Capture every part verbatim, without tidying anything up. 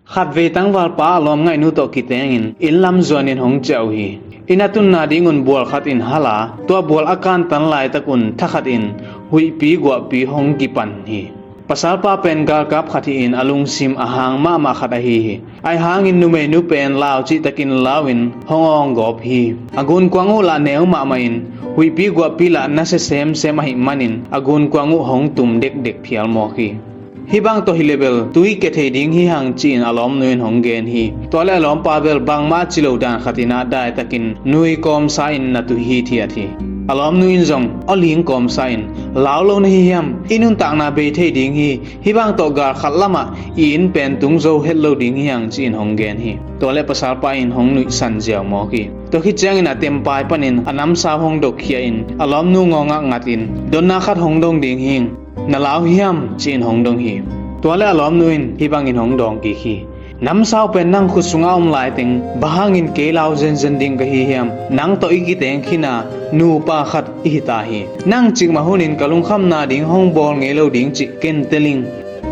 Khatvei tangvalpa a lawm ngaihnu tawh kitengin inn lam zuanin hong ciah uh hi. Inn a tunna dingun bual khat in hal a, tua bual a kantan laitakun thakhatin huihpi guahpi hong kipan hi. Pasalpa pen galkap khat hi-in a lungsim a hang mahmah khat ahi hi. Ahi hangin numeinu pen lau cihtakin lau-in hong awng gawp hi. A gunkuang uh lah neu mahmah in huihpi guahpi lah nasia semsem ahih manin a gunkuang uh hong tum dekdek phial mawk hi. Hih bang tawh hi leh bel tui kia thei ding hi hang ci-in a lawmnu in hong gen hi. Tua leh a lawmpa bel bangmah a ci lo dan khatin ah daitakin nui kawmsa in na tui hithiat hi. A lawmnu in zong aw ling kawmsa in, lau lo na hi hiam? I nuntakna bei thei ding hi. Hih bang tawh galkhat lamah i inn pen tung zo het lo ding hi hang ci-in hong gen hi. Tua leh pasalpa in hong nuihsan ziau mawk hi. Tua khit ciangin a tempai panin a namsau hong dokkhia in a lawmnu ngawngah ngatin, dotna khat hong dong ding hing, na lau hiam ci-in hong dong hi. Tua leh a lawmnu in hih bangin hong dawng kik hi. Namsau pen nang khut sungah om laiteng bang hangin kei lau zenzen ding ka hi hiam? Nang tawh i kiteng khin a nupa khat i hi ta hi. Nang cikmah hunin ka lungkhamna ding hong bawl ngei lo ding cih ken tel ing.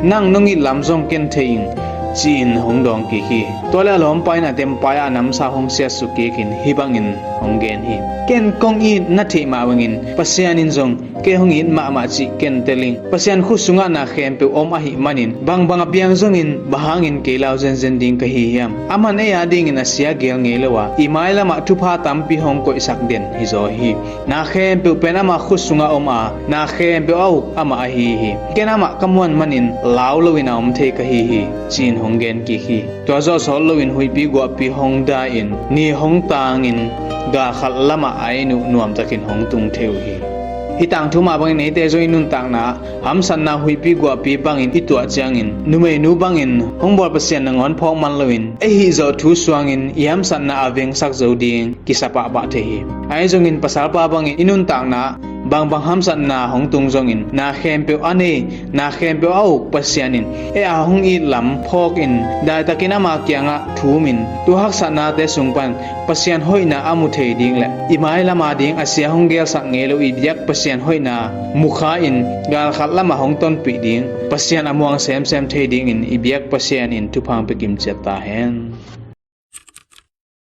Nang nong it lam zong ken thei ing, ci-in hong dawng kik hi. Tua leh a lawmpa in a tempai ah a namsau hong siatsuk kikin hih bangin hong gen hi. Ken kong it na theih mah bangin Pasian in zong kei hong it mahmah cih ken tel ing. Pasian khut sungah na khempeuh om ahih manin bangbang a piang zongin bang hangin kei lau zenzen ding ka hi hiam? Aman ei a dingin a sia gel ngei lo a, i mailamah thupha tampi hong koihsak den hi zaw hi. Na khempeuh pen ama khut sungah om a, na khempeuh a uk amah ahi hi. Ken amah ka muan manin lau loin a om thei ka hi hi, ci-in hong gen kik hi. Tua zawh sawt loin huihpi guahpi hong dai-in ni hong tangin galkhat lamah a inn uh nuamtakin hong tung thei uh hi. Hih tangthu mah bangin eite zong i nuntakna ah hamsatna huihpi guahpi bangin i tuah ciangin numeinu bangin hong bawl Pasian nangawn phawk man loin ei hih zawh thu suangin i hamsatna a vengsak zo ding kisa pahpah thei hi. Ahi zongin pasalpa bangin i nuntakna ah bangbang hamsatna hong tung zongin na khempeuh a nei, na khempeuh a uk Pasian in ei a hong it lam phawkin daitakin ama kiangah thumin tua haksatnate sung pan Pasian hoihna a mu thei ding le i mailam a ding a sia hong gelsak ngei lo i biak Pasian hoihna mukha in galkhat lamah hong tonpih ding Pasian a muang semsem thei dingin i biak Pasian in thupha hong pia kimciat ta hen.